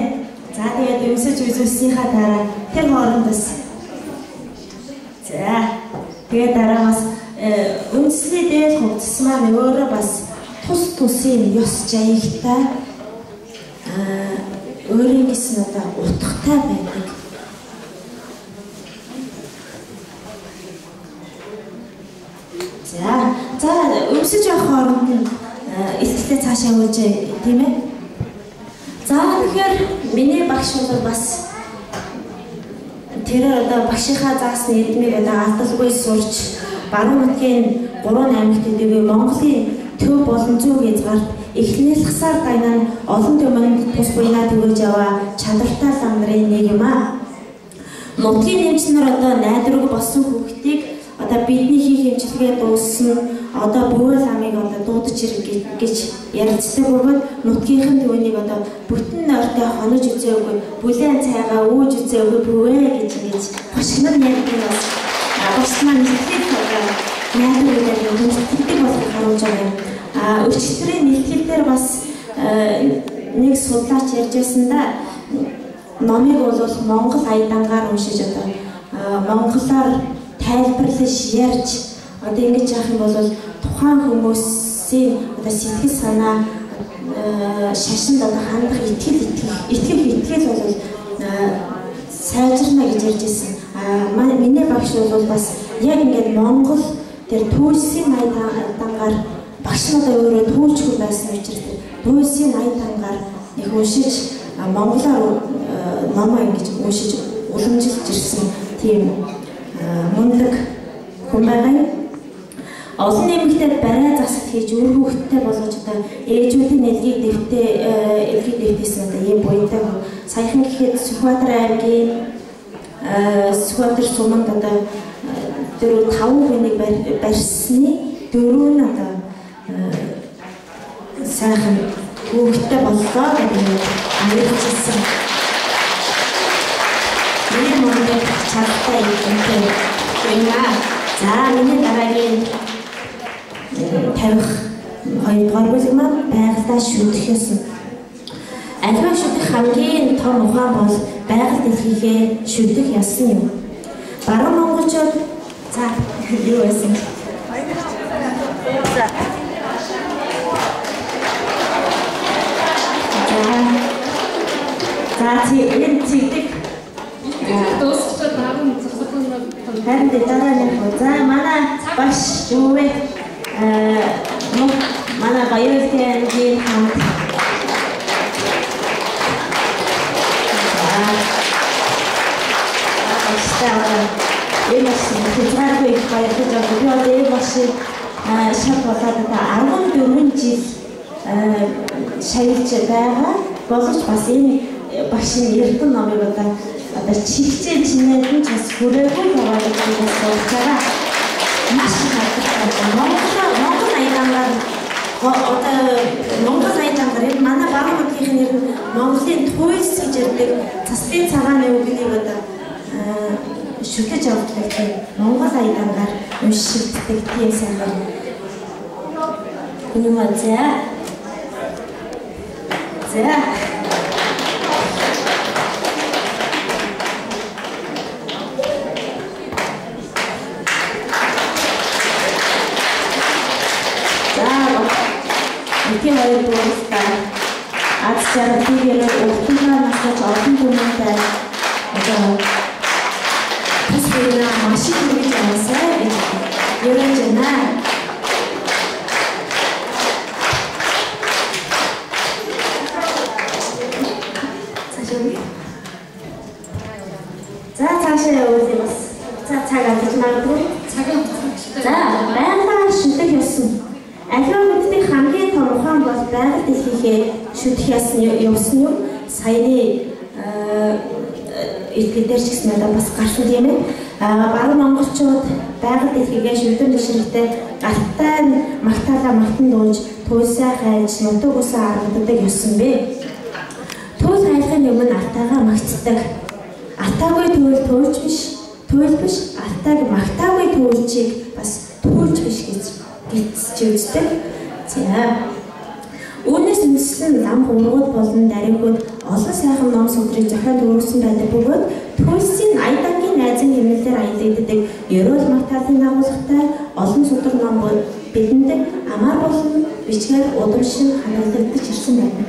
За тэгээд өмсөж үзүүлснийхаа дараа тэр хооронд бас за тэгээд дараа бас үндэсний дээл хувцас маань өөрөө бас тус тусын ёс жаягтай өөрийн гэсэн одоо утгатай байдаг. Өмсөж явах хооронд нь ихтэй цаашаа явуулж тийм ээ. За тэгэхээр миний багш бол бас тэрээр одоо багшийнхаа заасан эдмийг одоо алдалгүй сурч баруун нутгийн 3 аймагт төдийгүй Монголын төв болон зүүн хязгаарт эхнэл хасаар дайнан олон түмэнд тус буйнаа түгэж яваа чадвартай лам нарын нэг юм аа. Нутгийн эмч нар одоо найдваргүй болсон хүүхдийг одоо бидний хийх эмчилгээ дууссан одоо бөөл ламыг одоо дуудаж ирэх гэж ярилцдаг бөгөөд нутгийнхан түүнийг одоо бүтэн нойртой хонож үзээгүй, бүлээн цайгаа ууж үзээгүй бөвөө гэж ингэж хошигнон ярьдаг бас багш маань итгэх одоо найдвартай хүндэтгэдэг болохыг харуулж байгаа юм. А өчигдрийн нийтлэл дээр бас нэг судлаач ярьж байсан да, номыг бол Монгол аядангаар уншиж одоо монголоор тайлбарлаж ярьж одоо ингэж яах юм бол тухайн хүмүүсийн одоо сэтгэл санаа шашинд одоо хандах итгэх бол сайжирна гэж ярьж байсан. Миний багш бол бас яг ингээд Монгол тэр түүлсийн аядангаар багш нь одоо өөрөө түүлчгүй байсан учраас түүлсийн аядангаар их уншиж монголоор номоо ингэж уншиж уламжилж ирсэн тийм мундаг хүн байгаа юм. Олон нэмэгдээд барай засалт хийж үр хүүхэдтэй болгож одоо ээжүүдийн элгийг дэвтээсэн одоо ийм буянтай хүн. Саяхан гэхэд Сүхбаатар аймгийн Сүхбаатар суманд одоо 4-5 хүнийг барьсны 4 нь одоо сайхан хүүхэдтэй боллоо гэдэг нь аяарчилсан. Миний мундаг чадaltaй юмтай юм аа. За миний дараагийн тавих хоёрдугаар бүлэг маань байгальдаа шүтэх ёсон. Аливаа шүтэх хамгийн том ухаан бол байгаль дэлхийхээ шүтэх ёсон юм. Баруун монголчууд за юу байсан? За энэ цэдэг дуусчихлаа дараа нь зогсохгүй. Харин дараа нь за манай багш юу вэ? Манай Баярлалын аймгийн хамт энэ маш хязгааргүй их баярлаж байна. Би одоо энэ багшийг шат болоод одоо 14 жил шаялж байгаа. Боловч бас энэ багшийн эрдэм номыг одоо чигчээ чинээд нь ч бас хүрээгүй байгаа гэж би бас бодож байгаа. Маш их алдартай. Монгол аядангаар одоо Монгол аядангаар энэ манай баруун нутгийн нэр нь Монголын туйлс гэж ярьдаг цаслын цагааны үгнийг одоо шүтэж авдаг тийм Монгол аядангаар уншигддаг тийм сайхан хүн юм аа. За. За. Эдгээр хоёр дууралтай аз жаргалыг уртнаа насаж олон түмэнтэй одоо тус буйнаа маш их хүргэж аваасай гэж ерөөж байна. За цаашаа явуул юм бас. За цаг алдаж магадгүй. Цагаа. За байгалаа шүтэх ёсон. Аливаа мэддийн хамгийн том ухаан бол байгаль дэлхийхээ шүтэх ясны явсан юм. Саяны итгэл дээр ч гэсэн одоо бас гарсан тийм ээ. Баруун монголчууд байгаль дэлхийгээ шүтэн бишрэлтэй алттай магтаалаа магтан дууж туйлсаа хайж нутаг усаа аргадаг ёсон бэ. Туйл хайлахын өмнө алтайгаа магтдаг. Алтайгүй туйл туйлж биш, туйл биш, алтайг магтаагүй туйлчийг бас туйлж биш гэж гитсч үздэг. За. Үүнээс үндэслэн лам ургууд болон даригууд олон сайхан ном судрыг зохион төрүүлсэн байдаг бөгөөд туйлсын аядангийн найзын хэмнэлээр аялагддаг ерөөл магтаалын дагуулгатай олон судар ном бидэнд амар болон бичгээр удамшин хадгалагдаж ирсэн байдаг.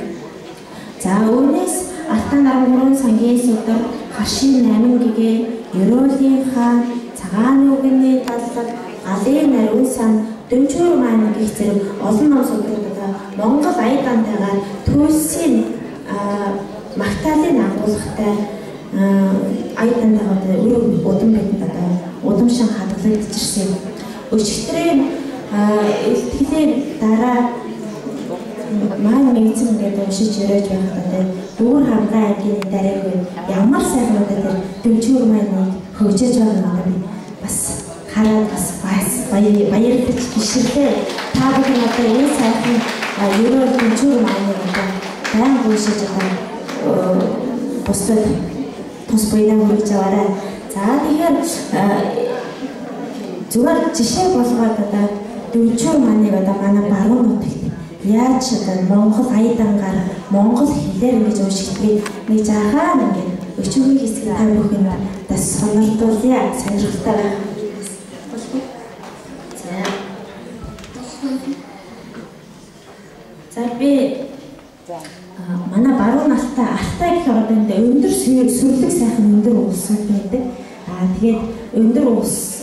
За үүнээс Алтан 13 сангийн судар, Харшийн 8 гэгээ, Ерөөлийн хаан, Цагаан үгний таллаг, Галын нариун сан, Дөнчүүр маань гэх зэрэг олон ном судрууд одоо Монгол аядаантайгаар төлсийн магтаалын агуулгатай аядаантайгаа одоо үр удам бидэнд одоо удамшин хадгалагдчихсан юм. Өчигдрийн илтгэлийн дараа маань мэдсэн гэдэг уншиж яриаж байхад одоо Дүүр хамгаан аймгийн дараагүй ямар сайхан одоо тэр Дөнчүүр маань хөгжиж байгаа юм одоо би бас хараад бас баярлаж гიშгэлээ. Та бүхэн одоо энэ сайхан ерөөл Дөнчүүр маань одоо байн гүйшиж одоо бусдад тус буянаа хүргэж аваарай. За тэгэхээр зүгээр жишээ болгоод одоо Дөнчүүр мааныг одоо манай баруун нутагт яаж одоо Монгол аядангаар Монгол хэлээр ингэж уншигдгийг нэг жаахан ингээд өчигдрийн хэсгийг та бүхэн одоо сонирдуулъя, сонирхолтой байх. За би манай баруун налтай Алтай гэх оронд өндөр сүрлэг сайхан өндөр улсууд байдаг. Аа тэгээд өндөр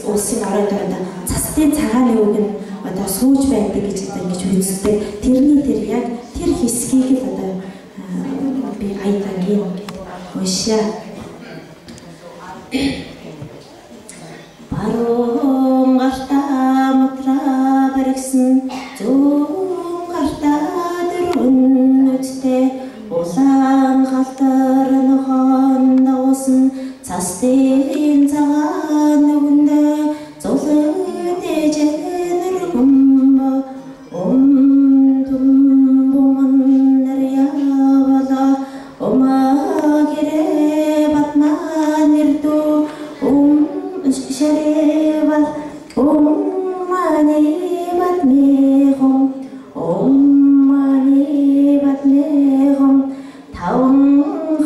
улсын оройд одоо цастын цагааны үг нь одоо сууж байдаг гэж одоо ингэж үздэг. Тэрний тэр яг тэр хэсгийг л одоо би аядангийн уншъя. Баруун гартаа мутраа баригсан зүүн гартаа дөрвөн нүдтэй улаан халтар ногоон дагуулсан цастын цагаан нүгэндээ зулан дээжэнэргүмбэ ум түм буман нарьявала ума гэрэ батма нэрдүү ум шэрэвал ум мани батмихум ум мани батмихум таван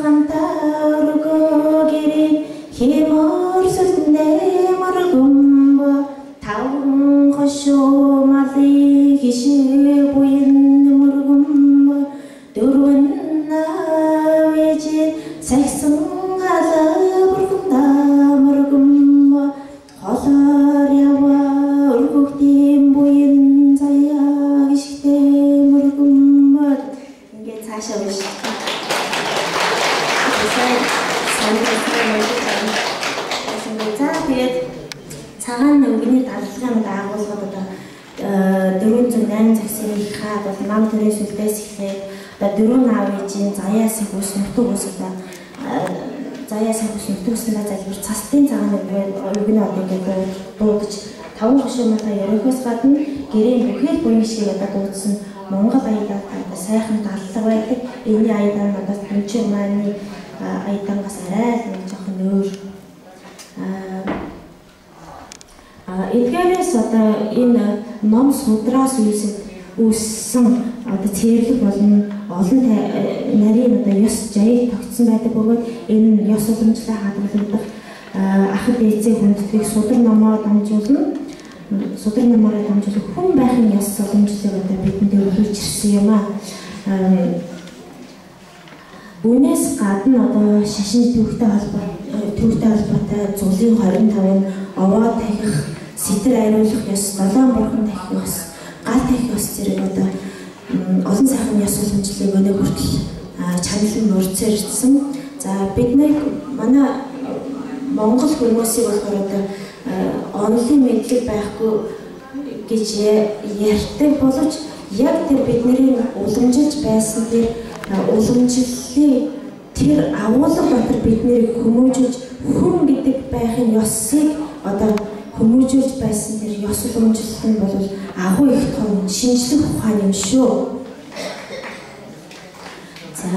хантаа өргөө гэрээ хэмөр сүлдээ мөргөмбө таван хошуу малын хишээ буян мөргөмбө дөрвөн навэжин сагсан галаа бүрхэндаа мөргөмбө холоор яваа өргөгдийн буян заяа гიშгтэй мөргөмбө. Ингээд цаашаа унших. За тэгээд цагаан өнгөний дарлагын дагуулгад одоо 408 цагсын их хаа бол нам төрийн сүлдээс эхлээд одоо дөрвөн аав ээжийн заяа сахиус нутаг ус одоо заяа сахиус нутаг усандаа залбир цастын цагаан өнгөний одоо ингээд дуудаж таван хошуу малаа ерөөхөөс гадна гэрийн бүхэл буян шиг одоо дуудсан Монгол аядаантай одоо сайхан дарлага байдаг. Энэний аядаан нь одоо Дөнчүүр мааны аядаангаас арай л нэг жоохон өөр. Эдгээрээс одоо энэ ном судраас үүссэн одоо цэвэрлэг болон олон нарийн одоо ёс жаяг тогтсон байдаг бөгөөд энэ ёс уламжлалаа хадгалагдах ахад эцэг хүндэтгэх судар номоо дамжуулна. Судар номоороо дамжуулах хүн байхын ёс уламжлалыг одоо бидэнд өгүүлж ирсэн юм аа. Үүнээс гадна одоо шашин төвхтэй холбоотой зулын 25 нь овоо тахих, сэтэр ариулах ёс, долоон бурхан тахих ёс, гал тахих ёс зэрэг одоо олон сайхан ёс уламжлалыг өнөө хүртэл чаналан мөрцөрсөн. За бид манай Монгол хүмүүсийг болохоор одоо онолын мэдлэг байхгүй гэж ярьдаг боловч яг тэр бидний уламжилж байсан тэр уламжлалын тэр агуулга дотор бид нэрийг хүмүүжүүлж хүн гэдэг байхын ёсыг одоо хүмүүжүүлж байсан тэр ёс уламжлал нь бол агуу их том шинжлэх ухаан юм шүү. За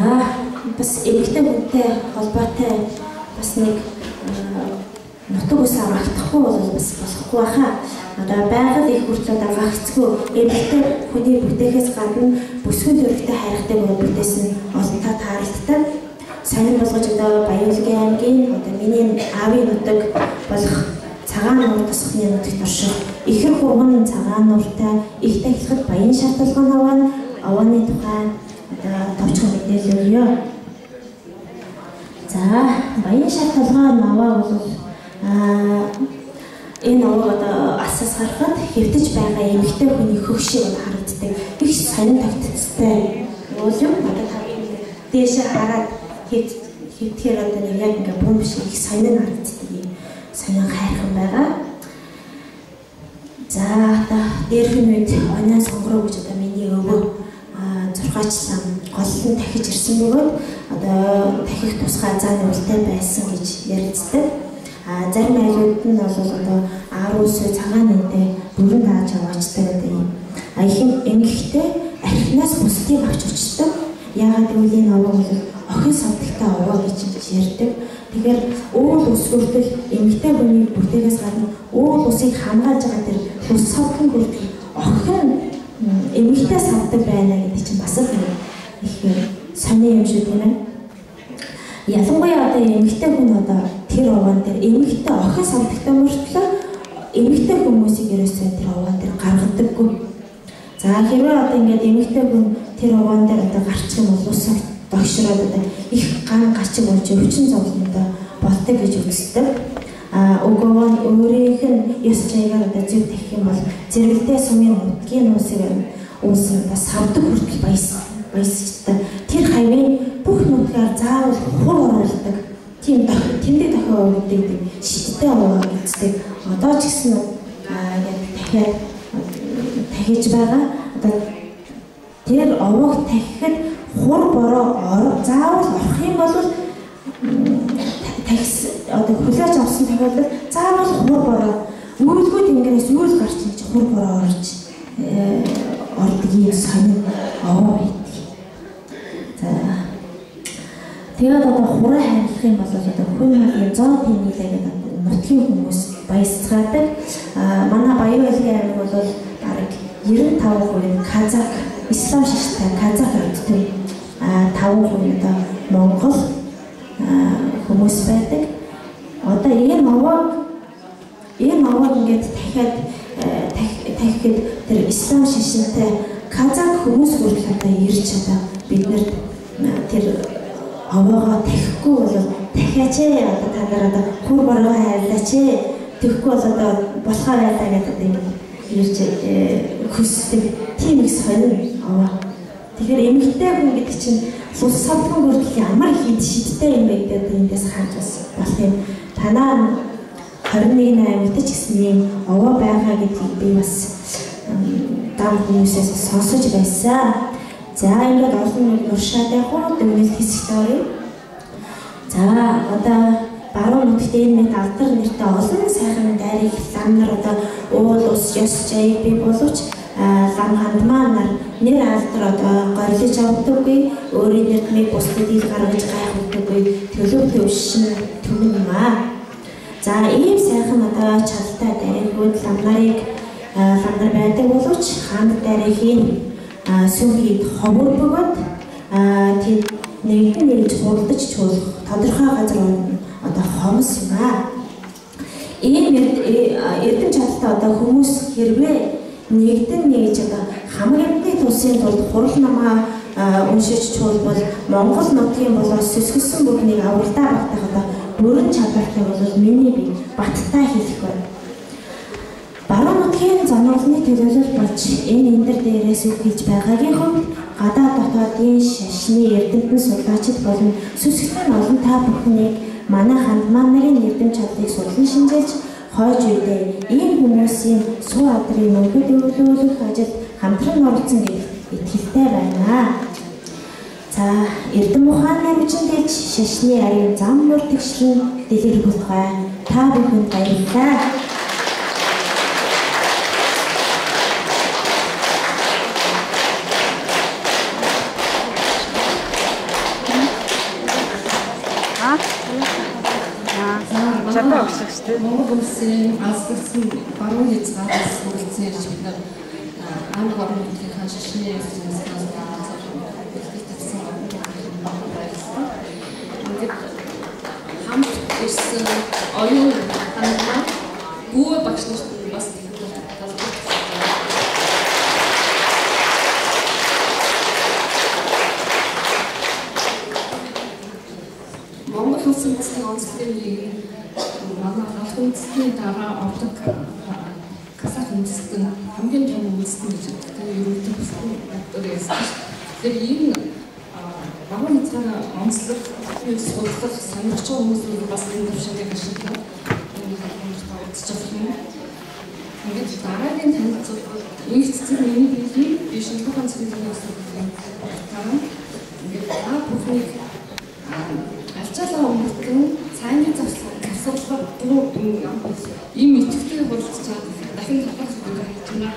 бас эмэгтэй хүнтэй холбоотой бас нэг нутаг усаа магтахгүй бол бас болохгүй баха. Одоо байгаль их хүртэл одоо гагцгүй эмэгтэй хүний бүтээхээс гадна бүсгүй төрөлтэй хайрхдаг бүтээс нь олонтаа тааралддаг. Сонир болгож одоо Баян-Улгийн аймгийн одоо миний аавын нутаг болох цагаан нуур тосхны нутагт орших ихэр хурган цагаан нууртай их тахилгад баян шар толгойн аваа авааны тухай одоо товчхон мэдээлэл өгье. За баян шар толгойн аваа бол Энэ овоо одоо асаас харахад хэвтэж байгаа эмэгтэй хүний хөх шиг харагддаг. Их сонин тогтцтой уул юм. Одоо та дээшээ хараад хэвтэхээр одоо нэг яг ингээ бөмб шиг их сонин харагддаг юм. Сонин хайрхан байгаа. За одоо дээрхэн үед оноо сонгороо гэж одоо миний өвөө зургаачлан голлон дахиж ирсэн бөгөөд одоо дахих тусгай зан үйлтэй байсан гэж яригддаг. А зарим айлууд нь бол одоо аар усүй цагаан нэнтэй бүрэн дааж аваачдаг гэдэг юм. А их эмгэгтэй архинаас бусдыг авч очдог. Яагаад гэвэл энэ овоо бол охин савдагтай овоо гэж ярьдаг. Тэгэхээр уул ус хүртэл эмэгтэй хүний бүтээгээс гадна уул усыг хамгаалж байгаа тэр ус савдан хүртэл охин эмэгтэй савдаг байна гэдэг чинь бас л их сони юм шиг тийм ээ. Ялангуяа одоо эмэгтэй хүн одоо тэр овоон дээр эмэгтэй охин савдагтай мөртлөө эмэгтэй хүмүүсийг ерөөсөө тэр овоон дээр гаргадаггүй. За хэрвээ одоо ингээд эмэгтэй хүн тэр овоон дээр одоо гарчих юм бол ус догшроод одоо их ган гачиг болж өвчин зовлонтой болдог гэж үздэг. А өгөө нь өөрийнх нь ёс чаягаар одоо зөв тавих юм бол зэрэгтэй сумын нутгийн нуусыг уус одоо савдаг хүртэл баясчтай. Тэр хавийн бүх нутгаар заавал хур оруулдаг. Тийм тэмдэг дохио өгдөг шидтэй овоо гэддэг. Одоо ч гэсэн ингээд дахиад дахиж байгаа. Одоо тэр овоог дахихад хур бороо заавал орох юм бол такс одоо хүлээж авсан тохиолдолд заавал хур бороо үүлгүй тэнгэрээс үйл гарч ингэж хур бороо орж ордог юм сонин овоо байдаг. За тэгээд одоо хураа харилцах юм бол одоо хүн малын зоо тэнийлээ гэдэг нутгийн хүмүүс баясцгаадаг. Манай Баян-Айлгийн аймаг бол бараг 95% казак, ислам шаштай казак родтой. 5% одоо монгол хүмүүс байдаг. Одоо энэ овоог ингээд дахиад дахиад тэр ислам шашинтай казак хүмүүс хүртэл одоо ирж одоо бид нарт тэр овоогоо дахихгүй бол дахиач ээ одоо та нар одоо хур боргоо хайрлаач ээ тэгэхгүй бол одоо болохоор байлаа гэдэг одоо ингээд ирж хүсдэг тийм их сонин овоо. Тэгэхээр эмэгтэй хүн гэдэг чинь лус савдган хүртэл ямар их шидтэй юм бэ гэдэг эндээс харж бас болох юм. Танаа 21 аймагт ч гэсэн ийм овоо байгаа гэдгийг би бас дам хүмүүсээс сонсож байсан. За ингээд олон нэг нуршаад явах уу дүгнэлт хэсэгт оръё. За одоо баруун нутагт энэ мэт алдар нэртэй олон сайхан дайрыг лам нар одоо уул ус ёс чаяг бий боловч лам хандмаа нар нэр алдар одоо горилж авдаггүй, өөрийн нэрдмийг бусдад ил гаргаж гайхуулдаггүй төлөв төвшин түмэн юм аа. За ийм сайхан одоо чадaltaй дайрхүүд лам нарыг лам нар байдаг боловч ханд дайрхийн сүмхийд ховор бөгөөд тэд нэгдэн нэгж хуралдаж чуулах тодорхой газар одоо хомс юм аа. Ийм эрдэм чадaltaй одоо хүмүүс хэрвээ нэгдэн нэгж одоо хамаг амьтны тулсын тулд хурал намаа уншиж чуулбал Монгол нутгийн болоо сүсгэлсэн бүхнийг авралдаа багтах одоо бүрэн чадвартай бол миний би баттай хэлэх байна. Баруун нутгийн зоноолны төлөөлөл болж энэ эндэр дээрээс үг хэлж байгаагийн хувьд гадаад дотоодын шашны эрдэмтэн судлаачид болон сүсгэлэн олон та бүхнийг манай хандмаа нарын эрдэм чадлыг судлан шинжээж хойж үедээ ийм хүмүүсийн суу адрын мөнхөд өвлөөлөх ажилд хамтран оролцсон гэдэгт итгэлтэй байна. За эрдэм ухааны амжин дэлж шашны арын зам мөр тэгшлэн дэлгэр болтугай. Та бүхэнд баярлалаа. Монгол улсын алслагдсан баруун хязгаараас хүрэлцэн ирж бид нар аймаг орон нутгийнхаа шашны ёс занснаас бэлтгэл тавьсан орон баярлалаа. Ингээд хамт ирсэн оюун хандмаа бүү багш нарт бас Монгол улсын онцлог нэг манай халах үндэстний дараа ордог казах үндэстэн хамгийн том үндэстэн гэж хэлдэг. Ерөнхийдөө бүхэн ярьсан шүү дээ. Тэгэхээр энэ баруун хязгаар онцлог, судлах, сонирхож байгаа хүмүүс бас энэ төвшингийг ашиглаад энэ халах үндэстэн уулзчих юм. Ингээд дараагийн танилцуулга бол инх цэцэг миний биеийн би шинжлэх ухааны цэцгийн асуудлын утгаар ингээд та бүхнийг альчаалаа өнгөртөн цайны завсарлага ийм идэвхтэй хуралдаж дахин талбар зүйлийг хийж байна.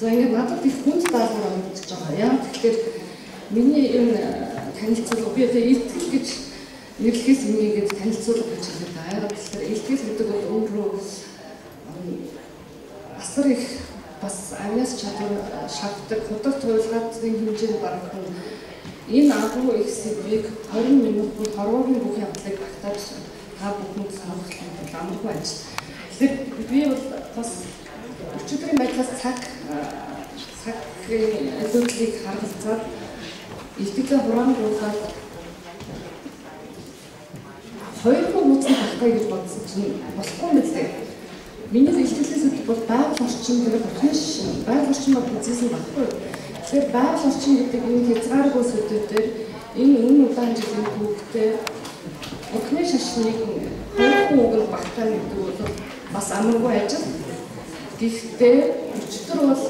За ингээд надад их хүнд даалгавар оногдож байгаа. Яа тэгэхээр миний энэ танилцуулга би одоо илтгэл гэж нэрлэхээс өмнө ингээд танилцуулга гэж хэлээд байгаа. Яагаад гэвэл илтгэл гэдэг бол өөрөө асар их бас авиас чадвар шаарддаг, худаг туйлгаатын хэмжээнд барагдана. Энэ агуу их сэдвийг 20 минутанд хорвоогийн бүх явдлыг багтааж та бүхэнд сануулах нь бол амаргүй ажил. Тэгэхээр би бол бас өчигдрийн байдлаас цагийн алиудлыг харгалзаад илтгэлээ хураангуйлаад хоёр хуудсан багтаа гэж бодсон чинь болохгүй юм билээ. Миний илтгэлээс үүдэх бол байгаль орчин дээр бурхны шин, байгаль орчин бол үзсэн багхгүй. Тэгэхээр байгаль орчин гэдэг энэ хязгааргүй сэдвүүдээр энэ өмнө удаан жилийн түүхтэй бурхны шашныг хоёр үг нь багтаа гэдэг бол бас амаргүй ажил. Гэхдээ өчигдөр бол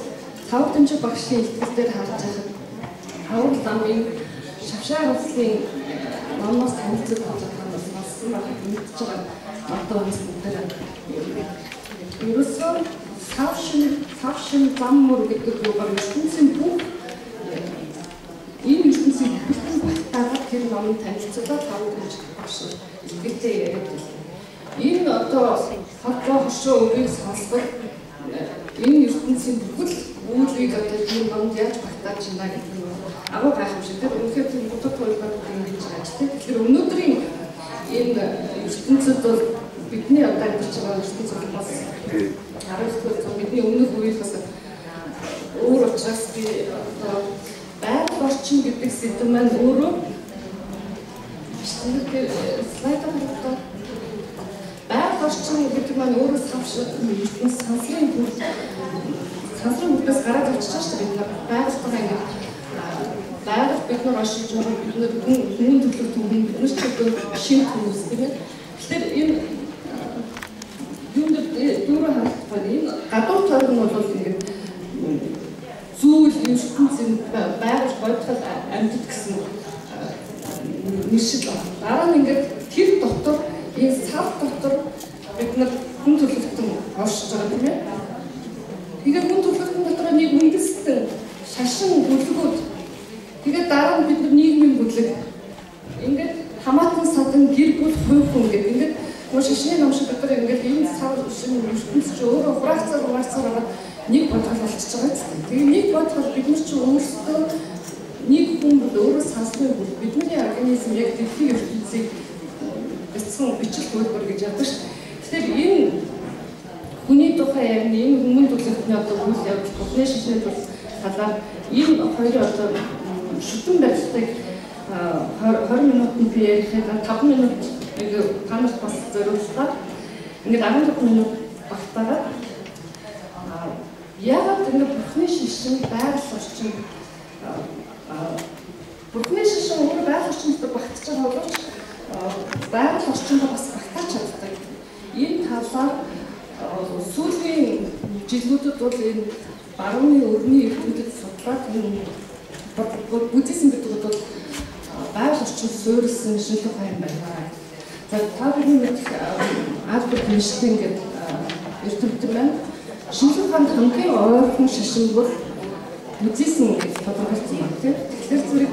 Савар Дэмжиг багшийн илтгэл дээр харж байхад Хавар ламын Шавшаа улсын номоос танилцуулга болж байгаа нь сонссон байхад мэдж байгаа одоо хүмүүс бүгдээр ерөөсөө сав шин зам мөр гэдэг юугаар ертөнцийн бүх энэ ертөнцийн бүхэн багтаагаад тэр номыг танилцуулаад Савар Дэмжиг багш илтгэлтэй яриад байлаа. Энэ одоо холбоо хошуу үгийг сонсоход энэ ертөнцийн бүхэл үйлийг одоо тийм номд яаж багтааж байна гэдэг нь агуу гайхамшиг. Тэр үнэхээр тийм бодод туйлгаад ингэж байгаа ч тийм. Тэгэхээр өнөөдрийн энэ ертөнцид бол бидний одоо амьдарч байгаа ертөнцид бас 19 дугаар зуун бидний өмнөх үеийнхээс өөр учраас би одоо байгаль орчин гэдэг сэдэв маань өөрөө слайд харагдаад байгаль орчин гэдэг маань өөрөө ертөнц сансрын бүр сансрын бүрдээс гараад явчихж байгаа шүү дээ. Бид нар байгальтайгаа ингээд байгаль бид нар оршиж байгаа, бид нар хүн төрлөх түмэн, бид нар ч одоо шинэ хүмүүс тийм ээ. Тэгэхээр энэ юунд дүүрэн харагдах байна. Энэ гадуур тойрог нь бол ингээд зүйл ертөнцийн байгаль бодгол амьд гэсэн нэршил байна. Дараа нь ингээд тэр дотор энэ сав дотор бид нар хүн төрлөختөн оршиж байгаа тийм ээ. Тэгээд хүн төрлөختөн дотор нэг үндэстэн шашин бүлгүүд тэгээд дараа нь бид нар нийгмийн бүлэг ингээд хамаатан садан гэр бүл хувь хүн гэдэг ингээд нөгөө шашны ном шиг бид нар ингээд энэ сав шин ертөнц чи өөрөө хураацаар аваад нэг бодгол болчихж байгаа юм. Тэгээд нэг бодгол бид нар чи өөрсдөө нэг хүн бол өөрөө сансны бүл бидний организм яг дэлхийн ертөнцийг бяцхан бичил хөлбөр гэж яддаг ш. Тэгэхээр энэ хүний тухай ярина, энэ хүмүүн төлөвтний одоо үйл явдал, бурхны шашны талаар энэ хоёрын одоо шүтэн барилтыг 20 минутанд би ярихыг 5 минут та нарт бас зориуллаа. Ингээд 15 минут багтаагаад яагаад ингэ бурхны шашин байгаль орчин бурхны шашин өөрөө байгаль орчин дотор багтж байгаа боловч байгаль орчиндөө бас багтааж чаддаг. Энэ талаар сүүлийн жилүүдэд бол энэ барууны өрний эрдэмтэд судлаад энэ буддизм гэдэг бол байгаль орчин суурилсан шинжлэх ухаан юм байна. За та бүхэн мэдэх Альберт Эйнштейн гэдэг эрдэмтэн байна. Шинжлэх ухаанд хамгийн ойрхон шашин бол буддизм гэж тодорхойлсон байна тийм. Тэгэхээр зэрэг